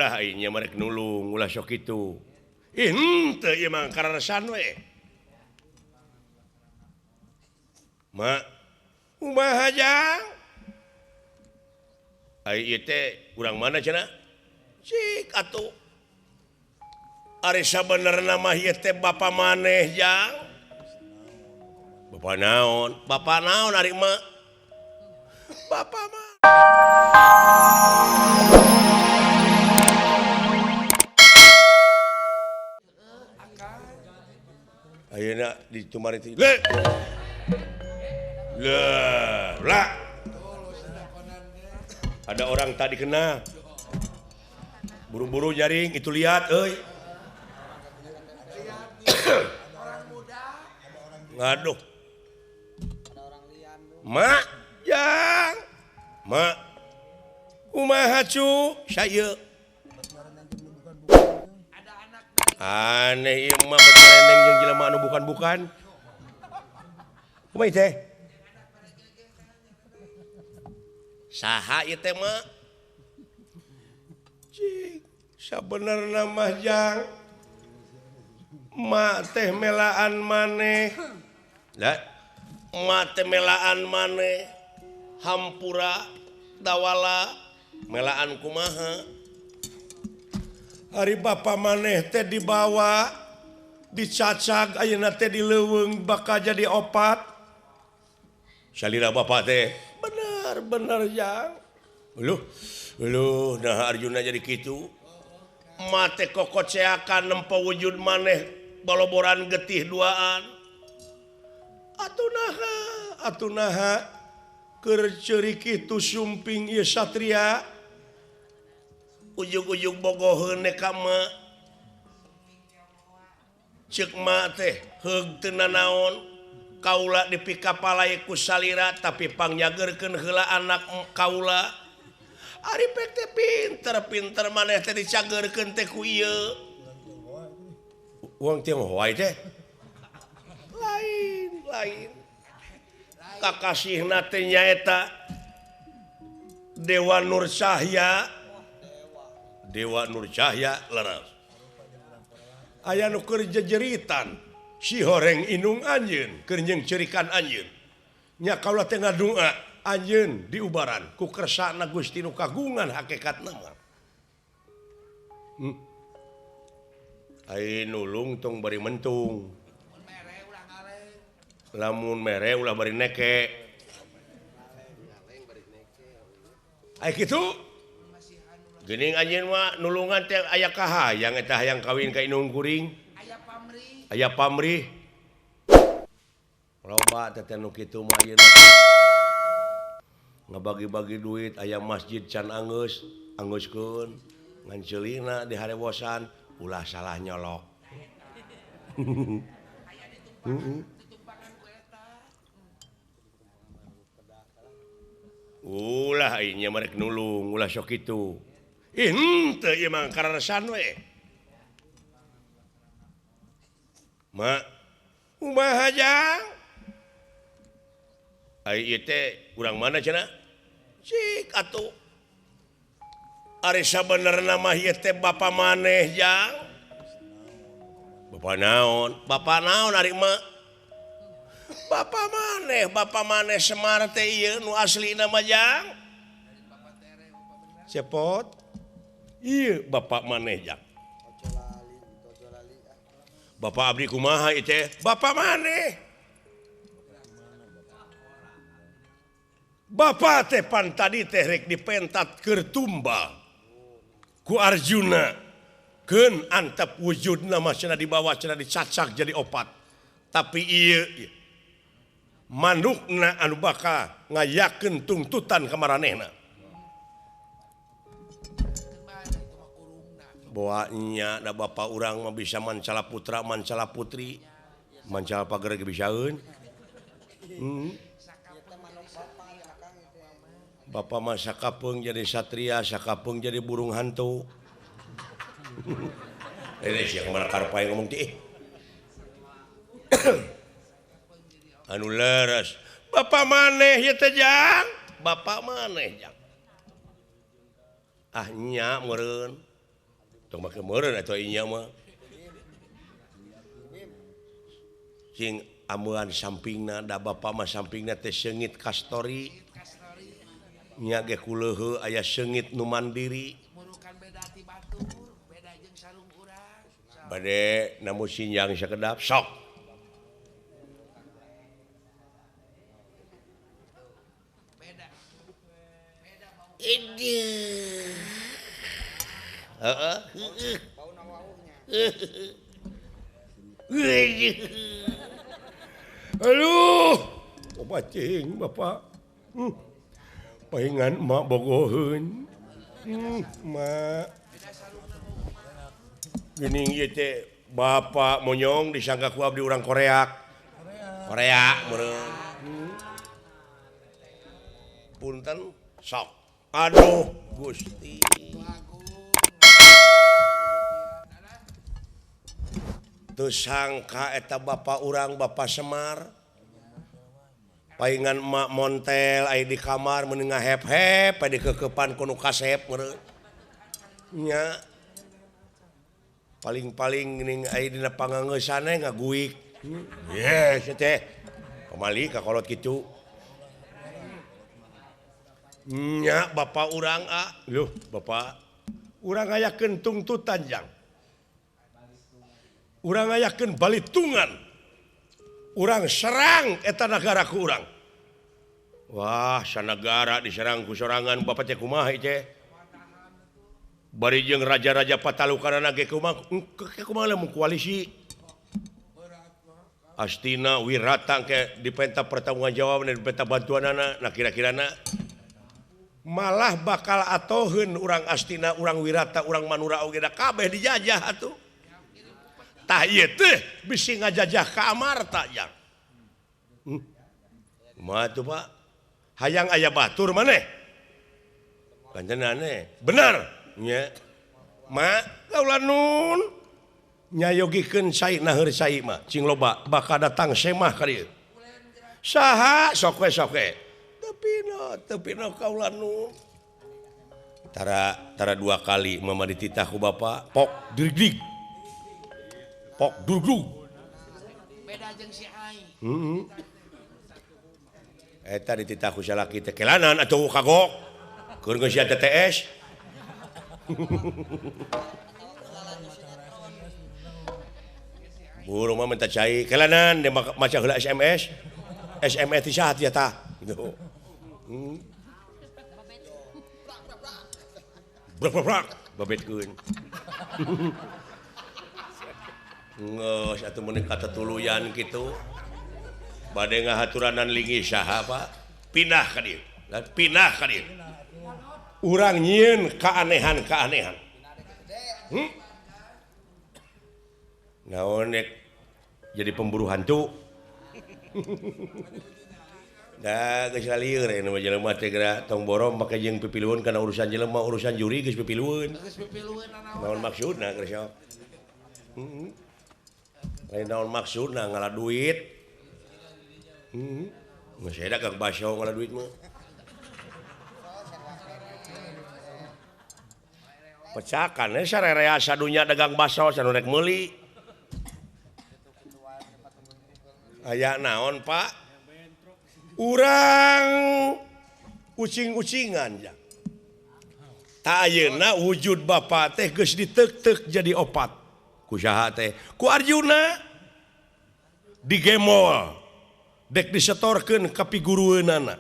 Ulah aing merek nulung ulah sok kitu. Ih henteu ieu mah kararesan we. Mak kumaha jang? Ai ieu teh urang mana cenah? Cik atuh. Ari sabenerna mah ieu teh bapa maneh jang. Bapa naon? Bapa naon ari mak? Bapa mah ayeuna ditumari teh. Le. Lah. Ada orang tadi kena. Buru-buru jaring itu lihat euy. Ngaduh. Mak jang. Mak. Kumaha cu? Saya. Aneh ieu mah beterendeng jeung jelema anu bukan-bukan. Kumaha teh? Saha ieu teh mah? Cik, sabenerna mah jang. Mak teh melaan maneh. Lah, mak teh melaan maneh. Hampura dawala melaan kumaha? Ari bapa maneh teh dibawa dicacag ayeuna teh di leuweung bakal jadi opat. Salira bapa teh bener-bener jang. Uluh, uluh nah Arjuna jadi kitu. Mate kokoceakan nempo wujud maneh baloboran getih duaan. Atuh naha keur ceurik kitu sumping ieu satria. Ujug-ujug bogoheun ka mak. Ceuk mak teh heug teu nanaon. Kaula dipikapalai ku salira tapi pangjageurkeun heula anak kaula. Ari pek teh pinter-pinter maneh teh dicageurkeun teh ku ieu. Uang Tionghoa teh. Lain, lain. Kakasihna teh nyaeta Dewa Nur Cahya. Dewa Nur Cahya leres. Aya nu keur jejeritan si horeng indung anjeun keur jeung cerikan anjeun. Nya kaula teh ngadua anjeun diubaran ku kersana Gusti nu kagungan hakikatna mah. Ai nulung tong bari mentung. Lamun mere ulah bari neke. Ai kitu geuning anjeun mah nulungan teh aya kahayang eta hayang kawin ka indung kuring. Aya pamrih. Loba teh nu kitu mah ayeuna. Ngabagi-bagi duit aya masjid can anggeus, anggeuskeun. Ngan ceulina di harewosan ulah salah nyolok. Ulah ieu nya merek nulung, ulah sok kitu. Ih henteu ieu mah kararesan we. Mak kumaha jang? Ai ieu teh urang mana cenah? Cik atuh. Ari sabenerna mah ieu teh bapa maneh jang. Bapa naon? Bapa naon ari mak? Bapa maneh Semar teh ieu nu aslina mah jang. Cepot. Ieu bapa maneh jang. Bapak abdi kumaha ieu teh? Bapa maneh. Bapa teh pan tadi teh rek dipentat keur tumbal ku Arjuna. Keun antep wujudna mah cenah dibawa cenah dicacag jadi opat. Tapi ieu manukna anu bakal ngayakeun tungtutan ka maranehna. Boa nya da bapa urang mah bisa mancala putra, mancala putri, mancala pager ge bisaeun. Bapa mah sakapeung jadi satria, sakapeung jadi burung hantu. Ini sia kumaha karep aing ngomong teh. Anu leres. Bapa maneh ieu teh jang? Bapa maneh jang. Ah nya meureun. Tong make meureun atuh inya mah. Cing amuan sampingna da bapa mah sampingna teh seungit kastori. Nya ge kuleuheu aya seungit nu mandiri. Murukan beda ti batur, beda jeung sarung urang. Bade namu sinjang sakedap sok. Beda. Beda bau. Ideuh. Heeh. Bauna wauhnya. Aduh, bacing bapak. Paingan mak bogoheun. Mak. Geuning ieu teh bapak monyong disangka ku abdi urang Korea. Korea meureun. Punten sok. Aduh, Gusti. Teu sangka eta bapak urang bapak Semar. Paingan emak montel aya di kamar meuni ngahep-hep aya dikekepan ku nu kasep meureun. Nya. Paling-paling geuning aya dina pangangeusana ngaguik. Yes teh. Pamali ka kolot kitu. Nya bapak urang a. Loh, bapak urang ngayakeun tungtutan jang. Urang ngayakeun balitungan. Urang serang eta nagara ku urang. Wah, sanagara diserang ku sorangan bapak teh kumaha teh? Bari jeung raja-raja patalukanana ge kumaha kumaha lamun koalisi. Astina Wirata ke dipenta pertanggungjawaban dipenta bantuanana, nah kira-kirana malah bakal atoheun urang Astina, urang Wirata, urang Manura oge da kabeh dijajah atuh. Tah ieu teh bisi ngajajah ka Amarta jang. Kumaha tuh Pak? Hayang aya batur maneh? Kancenane. Bener nya. Ma kaula nun nyayogikeun cai naheur cai mah cing loba bakal datang semah ka dieu. Saha sok we sok we. Tepina kaula nun. Tara tara dua kali mama dititah ku bapa pok dirigdig. Pok dugdug. Beda jeung si ai. Heeh. Eta dititah ku salaki teh kelanan atuh kagok. Keur geus sia TTS. Burung mah minta cai kelanan dia maca heula SMS. SMS ti saha tia tah gitu. Brak brak brak babetkeun. Ngeus atuh meuni katatuluyan kitu. Bade ngahaturanan linggih saha Pak? Pindah ka dieu. Pindah ka dieu. Urang nyieun keanehan-keanehan. Naon nek jadi pemburu hantu. Da geus lieur anu mah jelema teh geura tong borong make jeung pipilueun kana urusan jelema urusan juri geus pipilueun. Geus pipilueun naon maksudna geus sok. Lain naon maksudna ngala duit. Geus eta Kang Baso ngala duit mah. Pecakan we sarerea sadunya dagang baso sanu rek meuli. Aya naon Pak? Urang ucing-ucingan jang. Ta ayeuna wujud bapa teh geus diteuk-teuk jadi opat. Ku saha teh? Ku Arjuna digemol dek disetorkeun ka pigurueunana.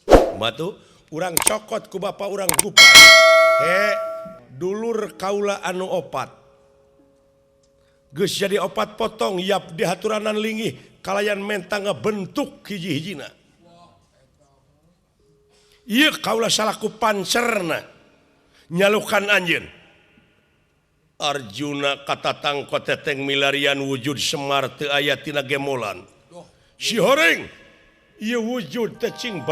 Kumaha tuh? Urang cokot ku bapa urang gupai. He, dulur kaula anu opat. Geus jadi opat potong yap dihaturanan linggih kalayan menta ngabentuk hiji-hijina. Ieu kaula salaku pancerna nyalukan anjeun. Arjuna katatang koteteng milarian wujud Semar teu aya tina gemolan. Si horeng ieu wujud teh cing